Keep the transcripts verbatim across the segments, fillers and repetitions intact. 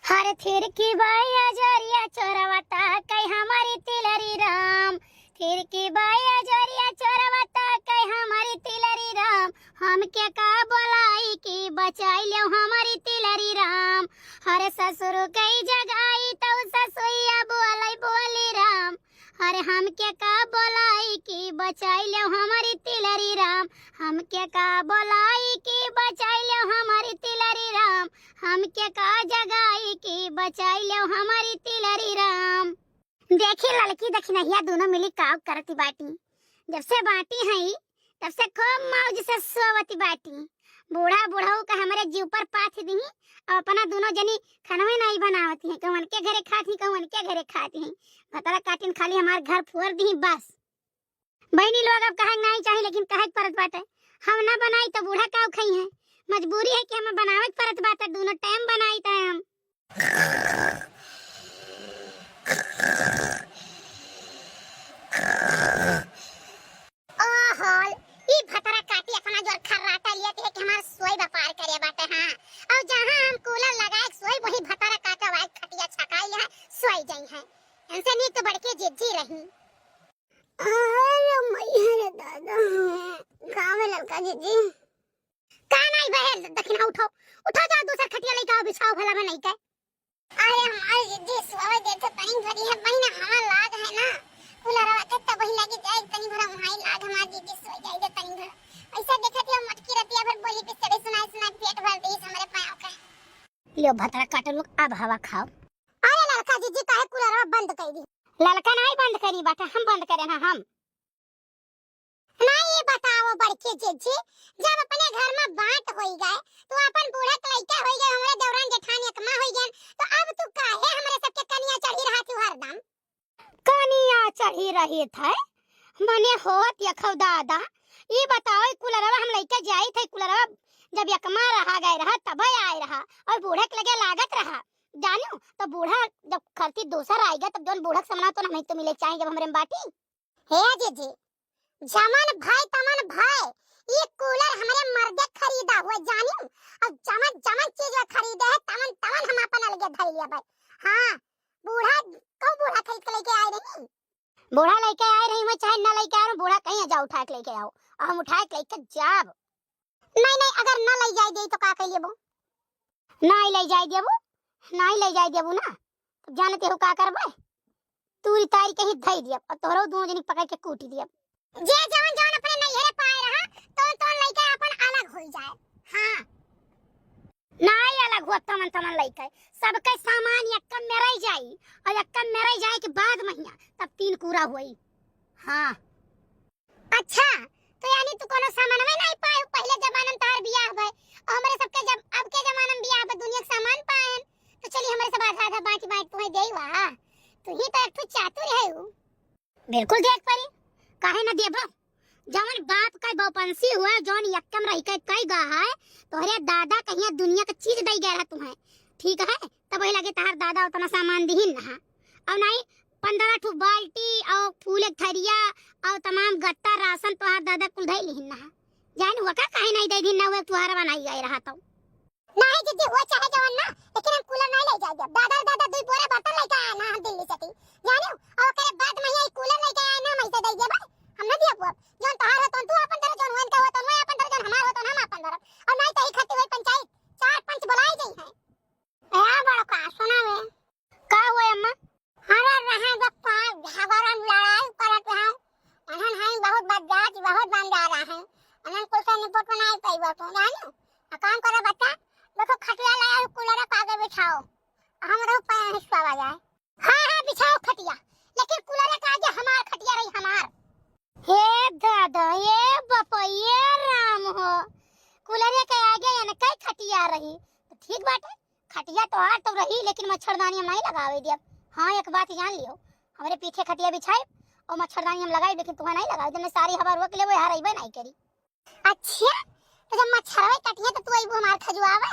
अरे थिरकी बाई अजोरिया चोरवा ताकै हमरी तिलरी राम, थिरकी बाई अजोरिया चोरवा ताकै हमरी तिलरी राम, हमके का बोलाई कि बचाई लेव हमरी तिलरी राम। अरे ससुर कई जगाई तौ ससुइया बोलै बोली राम, अरे हमके का बोलाई कि बचाई लेव हमरी तिलरी राम, हमके का बोलाई कि बचाई लेव हमरी तिलरी राम, हमके का जगाई कि बचाई लेव हमरी तिलरी राम। देखी ललकी दखिनहिया दुनो मिली काव करती बाटी। जब से बाटी हई तब से खूब मौज से सोवती बाटी। बूढ़ा बुढ़ऊ का हमरे जीव पर पाथ दिही और अपना दुनो जनी खनवे नाई बनावती हैं, कहूँ उनके घरे खाती हैं, कहूँ उनके घरे खाती हैं। भतरा काटिन खाली हमार घर फुअर दिही बस। बहिनी लोग अब कहे के नाई चाही, लेकिन कहे के परत बाटे। हम ना बनाई तो बूढ़ा काव खई हैं? मजबूरी है कि हमें बनावे के परत बाटे, दुनो टाइम बनाई तो हम। ओहो, ई भतरा काटी इतना जोर खर्राटा लियत है कि हमार सोई बपार करे बाटे, हाँ। और जहाँ हम कूलर लगाए सोई वही भतरा काटा वाए खटिया छकाई है, सोई जाई है। इनसे नीक तो बड़की जिज्जी रही। अरे मैया रे दादा, का भे ललका जिज्जी? का नाई भे, दखिना उठो, उठो जाओ दूसर खटिया लेके आओ, बिछाओ भला में नहीं के। अरे हमार जिज्जी सोवे देते तनी भरी है बहिन, हमार लाग है ना, कुलरवा के तब वही लगी जाए तनी भरा वहीं लाग हमार जिज्जी सोई जाए दे तनी भरा। ऐसा देखत हो मटकी रतिया भर बोली बिस्तरे सुनाई सुनाई पेट भर देस हमरे पाँव के। लियो भतरा काटो लोग, अब हवा खाओ। अरे ललका जिज्जी काहे कुलरवा बंद कर दी? ललका नाई बंद करी बाटे, हम बंद करे ना हम। ना ये बताओ बड़की जिज्जी, जब अपने घर में बांट होई गए, तो अपन बूढ़ा के लइका होई गए, हमरे देवरान जेठान एकमा होई गए, तो अब तू काहे हमरे सबके कनिया चढ़ी रहा तू हरदम? कनिया चढ़ी रही थे, मने होत यखौ दादा, ई बताओ, ई कुलरवा हम लइके जाई थे, कुलरवा जब एकमा रहा गए रहा, तब आए रहा, और बूढ़ा के लगे लागत रहा, जानियो, तो बूढ़ा जब खरती दूसर आएगा, तब जौन बूढ़ा के समना तो नहीं तो मिले चाहे, जब हमरे में बाटी। हे जिज्जी, जमन भय तमन भय, ई कूलर हमरे मर्दे खरीदा हुआ जानिम, और जमन जमन चीज वा खरीदे है तमन तमन हम अपन अलगे धई लेबै। हाँ, बूढ़ा कहूँ बूढ़ा खरीद के लेके आए रही? बूढ़ा लेके आए रही, मैं चाहे ना लेके आ रहा हूँ, बूढ़ा कहीं जा उठा के लेके आओ, और हम उठा के लेके जाब। नहीं नहीं, अगर ना ले जाए दे तो का कर लेबो? नाई ले जाए देबू, नाई ले जाए देबू ना, तो जानते हो का करबे? तूरी तारी कहीं धई दियब और तोहरो दोनों जनी पकड़ के कूटी दियब। जे जवन जवन अपने नैहरे पाए रहा, तौन तौन लइके अपन अलग होई जाए। हाँ। नाई अलग हुआ तमन तमन लइके, सबके सामान यक्कम में रह जाई और यक्कम में रह जाए के बाद महिया तब तीन कूरा हुई। हाँ। अच्छा, तो यानी तू कोनो सामानवे नहीं पाए पहले जमाना में तोहार बियाह भय, और हमरे सबके जब अब के जमाना में बियाह भय दुनिया के सामान पाएन, तो चली हमरे सब आधा आधा बांट बांट तुम्हें देई वा। तू ही तो एक ठो चातुर है उ। बिल्कुल देख परी, काहे ना देबो? जवन बाप का बहुपंसी हुआ, जवन यक्कम रही के कई गा है, तोहरे दादा कहिया दुनिया का चीज दई गया रहा तुम्हें, ठीक है? तब वही लगे तहार दादा उतना सामान दिहिन ना, और नहीं पंद्रह ठो बाल्टी और फूले के थरिया और तमाम गत्ता राशन तोहार दादा कुल धई लिहिन ना। जान हुआ का काहे नहीं दे दिन ना, हुआ तुहार बनाई गए रहा तो। नहीं जिज्जी, हुआ चाहे जवन ना, लेकिन हम कूलर नहीं ले जाए देब। दादा, दादा दुई बोरा बर्तन लेके आए ना हम दिल्ली से ती, जानियो? और ओकरे बाद में ये कूलर लेके आए ना, हम ऐसे दे देब, हम ना दिया बुआ। जौन तोहार हो तौन तू अपन धरो, जौन वैन का हो तौन वह अपन धरो, जौन हमार हो तौन हम अपन धरब। और नहीं तो ही खाती हुई पंचायत चार पांच बुलाई गई है। ए बड़का, सुना बे। का हुआ अम्मा? अरे रहे जब पाँच झगड़ा लड़ाई करत हैं, उन्हन हैं बहुत बदजात, बहुत बंदा रहे, उन्हन कुछ से निपट नहीं पाई बा तू, जानी? आ काम करे बच्चा, देखो खटिया लाया, कूलर के आगे बिछाओ, हम रहो पाया हिस्सा आ जाए। हाँ हाँ बिछाओ खटिया, लेकिन कूलर के आगे हमार खटिया रही, हमार। हे दादा, हे बापा, ये राम हो, कूलर के आगे इनके खटिया रही, तो ठीक बाटे। खटिया तोहार तो रही, लेकिन मच्छरदानी हम नहीं लगावे दियब। हाँ, एक बात जान लियो, हमरे पीछे खटिया बिछाई और मच्छरदानी हम लगाई, लेकिन तुम्हें नहीं लगावे दियब, सारी हवा रोक लेबो, यहाँ रहिबे नहीं करी। अच्छा, तो जब मच्छरवे कटिए तो तू अइबू हमार खजुआवे?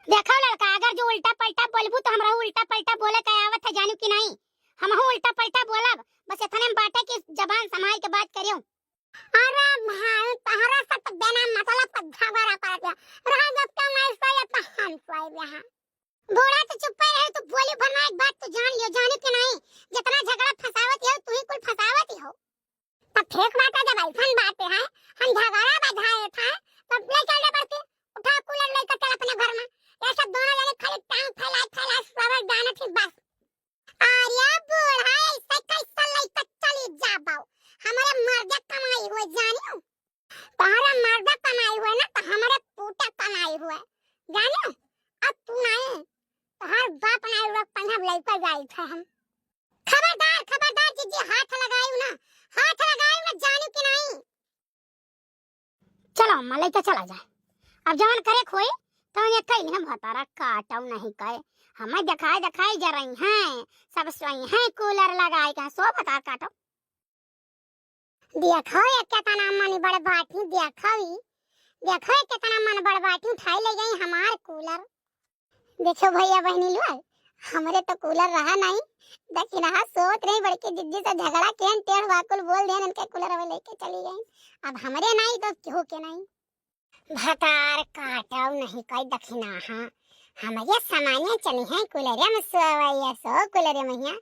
देखो लड़का, अगर जो उल्टा पलटा बोलबू तो हमरा उल्टा पलटा बोले के आवत है, जानू कि नहीं? हमहू उल्टा पलटा बोलब, बस इतने में बाटे कि जबान संभाल के बात करियो। अरे भाई, तहरा से तो बिना मतलब के झगड़ा करत है। रह जब के नहीं सोए तो हम सोए यहाँ। बूढ़ा तो चुप्पे रहे, तू बोली भर ना, एक बात तू जान लियो, जानी कि नहीं, जितना झगड़ा फसावत हो, तू ही कुल फसावत हो। तब ठीक बात है, जब ऐसन बात है, हम झगड़ा बजाए था, तब ले चल दे बढ़ के, उठा कूलर लेकर चल अपने घर में। ये सब दोनों जने खाली टांग फैलाए, फैलाए, सब जाने थी बस। अरे बूढ़ा, ऐसे कैसे लेकर चली जाबो? हमारे मर्द कमाई हुए, जानियो। तोहरे मर्द कमाई हुए ना, तो हमारे पूते कमाई हुए, जानियो। अब तू नहीं, तोहर बाप नहीं हुआ, पंजाब लेकर जाई थे हम। खबरदार, खबरदार जीजी, हाथ लगाई ना, हाथ लगाई ना, जानियो कि नहीं। चलो अम्मा, लेके चला जाए। अब जवन करे खोई, तो ये कहीं हम भतारा काटो नहीं कहे। हमें दिखाए, दिखाए जा रही हैं, सब सोई हैं कूलर लगाए के, सो भतार काटो। देखो ये कितना मन बड़ बाटी, देखो ई, देखो ये कितना मन बड़ बाटी, उठाई ले गई हमार कूलर। देखो भैया बहनी लोग, हमरे तो कूलर रहा नहीं, लेकिन हाँ सोच रही बड़की दीदी से झगड़ा केन टेढ़ बाकुल बोल देन, इनके कूलर वे लेके चली गई। अब हमरे नहीं तो केहू के नहीं। भतार काटो नहीं कोई दखिना, हाँ हमरे सामान्य चली हैं कूलरे में सोवैया सो कूलरे में हिया।